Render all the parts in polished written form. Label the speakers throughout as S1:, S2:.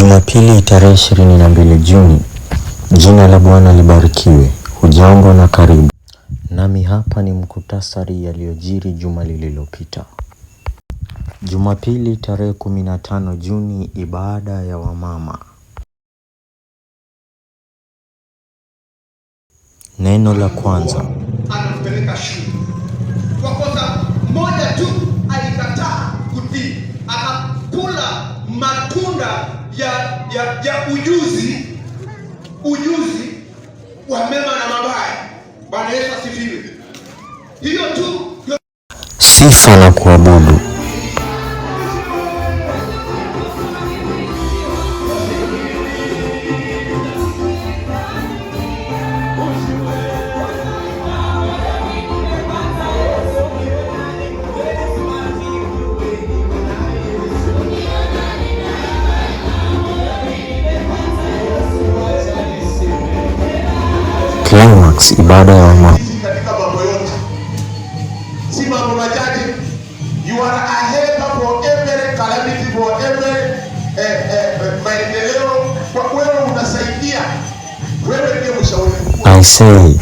S1: Jumapili tarehe 22 Juni. Jina la Bwana libarikiwe. Hujambo na karibu. Nami hapa ni mkutasari yaliyojiri juma lililopita. Jumapili tarehe 15 Juni, ibada ya wamama. Neno la kwanza.
S2: Anampeleka shule kwa kosa moja tu, alikataa kutii, akakula matunda ya ujuzi wa mema na mabaya. Bwana Yesu asifiwe. Hiyo tu.
S1: Sifa na kuabudu. Climax, ibada ya wamama.
S2: Katika mambo yote, si mambo machache. You are a helper for every calamity, for every maendeleo. Kwa wewe unasaidia, wewe ndiye mshauri mkuu.
S1: I say,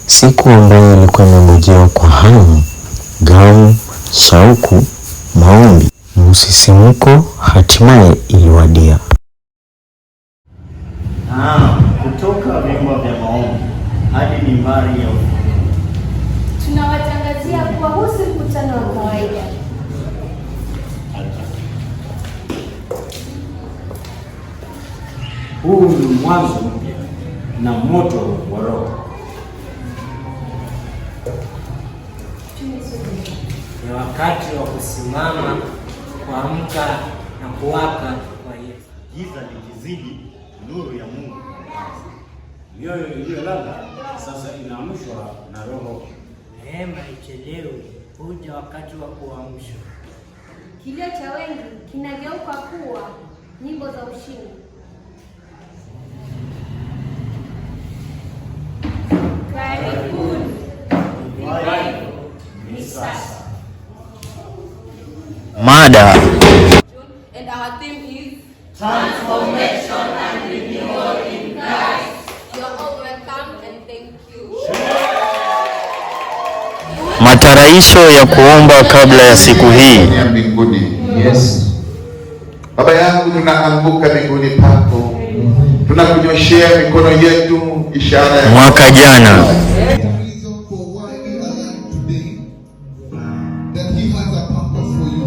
S1: siku ambayo ilikuwa imengojewa kwa hamu, gamu, shauku, maombi, msisimko, hatimaye iliwadia.
S3: Naam, kutoka vyumba vya maombi hadi mimbari ya ufunuo.
S4: Tunawatangazia kuwa huu si mkutano wa kawaida.
S5: Huu ni mwanzo mpya na moto wa Roho.
S6: Ni wakati wa kusimama, kuamka na kuwaka kwa Yesu.
S3: Giza likizidi, nuru ya Mungu huangaza.
S5: Mioyo iliyolala sasa inaamshwa na Roho.
S6: Neema haichelewi, huja wakati wa kuamshwa.
S4: Kilio cha wengi kinageuka kuwa nyimbo za ushindi.
S7: Karibuni. Revival ni sasa.
S1: Mada
S7: And our theme is Transformation and Renewal in Christ. You are all welcome and thank you.
S1: Matarahisho ya kuomba kabla ya siku hii.
S8: Ya mbinguni. Yes. Baba yangu, tunaanguka miguuni pako, tunakunyoshea mikono yetu, ishara ya
S1: Mwaka jana
S9: Reason for why you are alive today. That He has a purpose for you.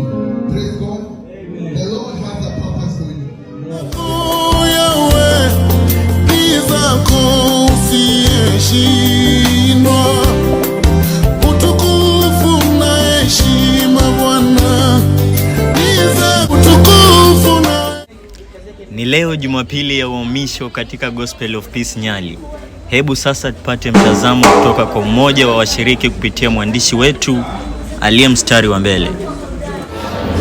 S9: Praise God. The Lord has a purpose for you.
S10: Yawe ni zako usiyeshindwa, utukufu na heshima Bwana ni zako, utukufu na
S3: Ni leo Jumapili ya uhamisho katika Gospel of Peace Nyali. Hebu sasa tupate mtazamo kutoka kwa mmoja wa washiriki kupitia mwandishi wetu aliye mstari wa mbele.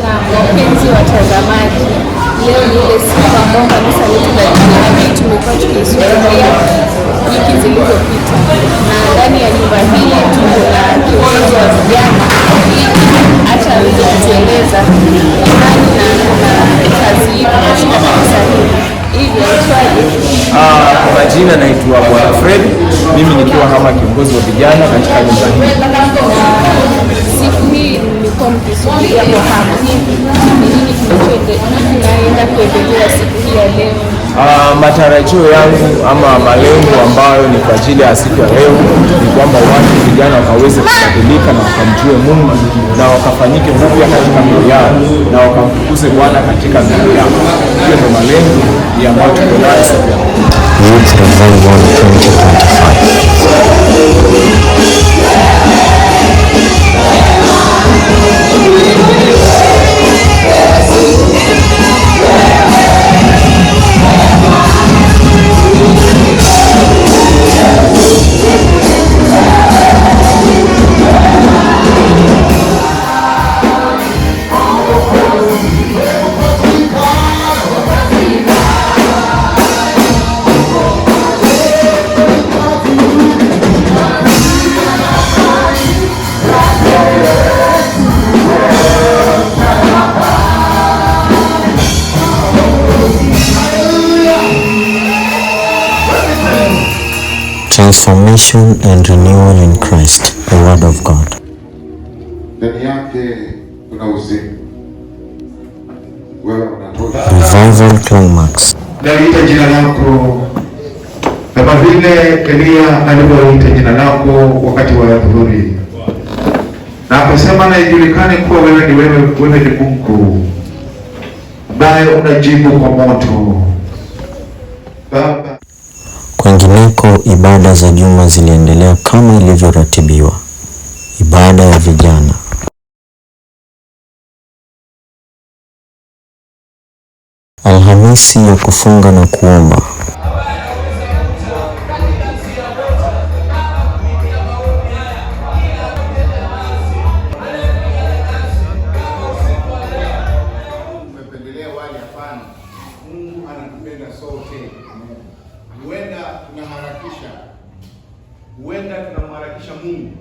S11: Na wapenzi watazamaji, leo ni ile siku ambayo kanisa letu la Nyali tumekuwa tukisubiria wiki zilizopita, na ndani ya nyumba hii tuko na kiongozi wa vijana ili acha aweze kutueleza ni nani na na kazi ipi katika kanisa hili. Hivi aitwaje?
S12: Kwa majina naitwa Bwana Fred, mimi nikiwa kama kiongozi wa vijana katika nyumba hii.
S11: Siku hii mmekuwa mkisubiria kwa hamu. Hivi ni nini kinaenda kuendelea siku hii ya leo?
S12: Matarajio yangu ama malengo ambayo ni kwa ajili ya siku ya leo ni kwamba watu vijana wakaweze kubadilika na wakamjue Mungu na wakafanyike upya katika mioyo yao na wakamtukuze Bwana katika mioyo yao. Hiyo ndio malengo ya ambayo tuko nayo siku ya leo.
S1: Youth Revival 2025. Transformation and renewal in Christ, the Word of God.
S8: Ndani yake kuna uzima. Wewe unatosha.
S1: Revival Climax.
S8: Naliita jina lako kama vile Eliya alivyoita jina lako wakati wa adhuhuri, na akasema na ijulikane kuwa wewe ni wewe, wewe ni Mungu ambaye unajibu kwa moto. Baba.
S1: Kwengineko, ibada za juma ziliendelea kama ilivyoratibiwa. Ibada ya vijana. Alhamisi ya kufunga na kuomba.
S8: Umependelea wale? Hapana. Mungu anatupenda sote. Huenda tunaharakisha, huenda tunamharakisha Mungu,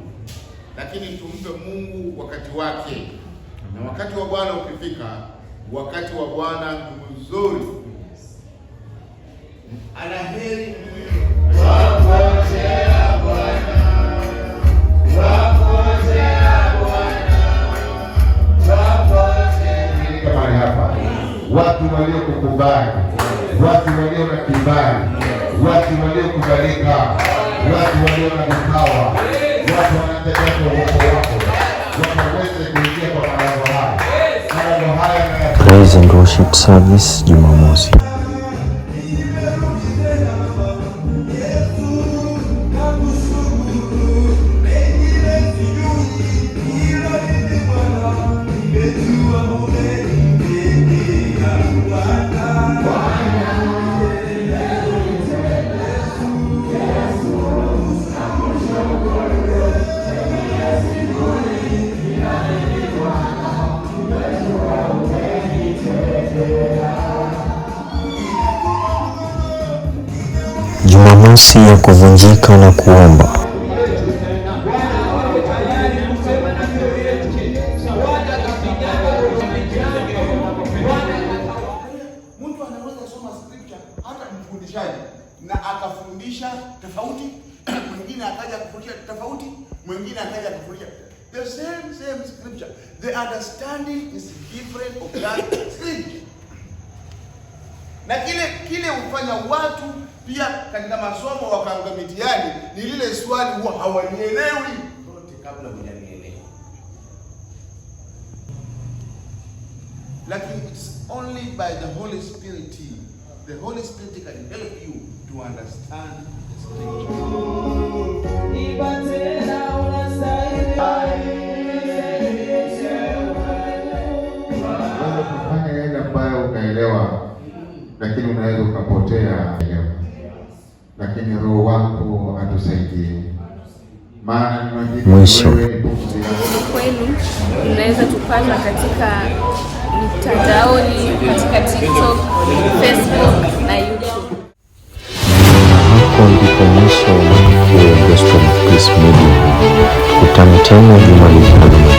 S8: lakini tumpe Mungu wakati wake, na wakati wa Bwana ukifika, wakati wa Bwana ni mzuri. Anaheri mahali hapa, watu waliokukubali, watu walio na kibali, watu waliokubalika, watu walio na vipawa, watu wanategemea uwepo wako, wakaweze kuingia kwa malango haya. Malango haya na
S1: Praise and Worship Service Jumamosi. Jumamosi ya kuvunjika na kuomba.
S2: Mtu anaweza soma scripture hata mfundishaji na akafundisha tofauti, mwingine akaja kufundisha tofauti, mwingine akaja kufundisha the same same scripture. The understanding is different of that scripture. Na kile kile hufanya watu pia katika masomo wakaanguka mitihani ni lile swali huwa hawalielewi
S13: Zote kabla hujanielewa.
S2: Lakini it's only by the Holy Spirit. The Holy Spirit can help you to understand the scripture.
S8: Unaweza kufanya yale ambayo unaelewa, lakini unaweza ukapotea. Lakini Roho wako atusaidie, maana neno hili
S1: Mwisho.
S8: wewe ni pumzi yako.
S11: Kwenu mnaweza tupata katika mtandaoni, katika TikTok, Facebook na YouTube.
S1: Na hapo ndipo mwisho wa matukio ya Gospel of Peace Media. Tukutane tena juma lijalo.